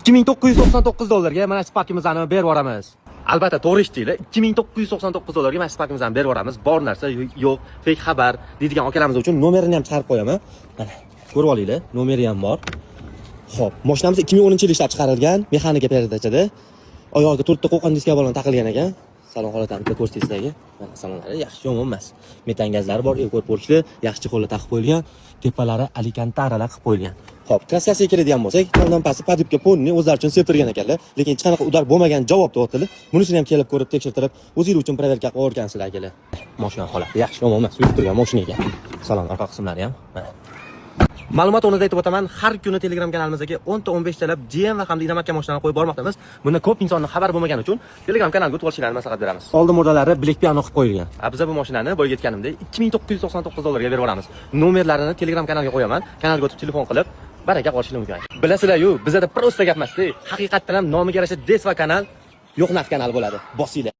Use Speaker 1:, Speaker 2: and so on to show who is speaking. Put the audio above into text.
Speaker 1: 2999 dollarga mana shu Sparkimizni berib yuboramiz. Albatta, to'g'ri eshitdinglar. 2999 dollarga mana shu Sparkimizni berib yuboramiz. Bor narsa yo'q, fake xabar deydigan akalarimiz uchun nomerini ham chiqarib qo'yaman. Mana, ko'rib olinglar, nomeri ham bor. Xo'p, mashinamiz 2010-yil ishlab chiqarilgan, mexanika передача da. Oyog'iga to'rtta qo'qon diska balon taqilgan ekan. Salon holatini bitta ko'rsatay sizlarga. Mana, salonlari yaxshi, yomon emas. Metan gazlari bor, эко поршни, yaxshi чехол lar taqib qo'yilgan, tepalari alkantaralar qilib qo'yilgan. Xo'p, краска siga keladigan bo'lsak, tomdan pasti поддевка полный o'zlari uchun septirgan ekanlar, lekin hech qanaqa удар bo'lmagan javob deyaptilar. Bunisini ham kelib ko'rib, tekshirtirib, o'zingiz uchun проверка qilib olgansizlar, akalar. Mashina holati yaxshi, yomon emas, yurib turgan mashina ekan. Salon orqa qismlari ham mana. Ma'lumot o'rnida aytib o'taman, har kuni Telegram kanalimizga 10 ta, 15 talab GM va hamda иномарка mashinalarni qo'yib bormoqdamiz. Bunda ko'p insonni xabar bo'lmagani uchun Telegram kanalga o'tib olishingizni maslahat beramiz. Oldi murdalari Black Piano qilib qo'yilgan. A biza bu mashinani boyga aytganimdek 2999 dollarga berib yuboramiz. Nomerlarini Telegram kanalga qo'yaman. Kanalga o'tib telefon qilib, baraka olishingiz mumkin. Bilasizlar-yu, bizada просто gap emas-da. Haqiqatdan ham nomiga yarasha Desva kanal, yo'q naf kanal bo'ladi. Bosinglar.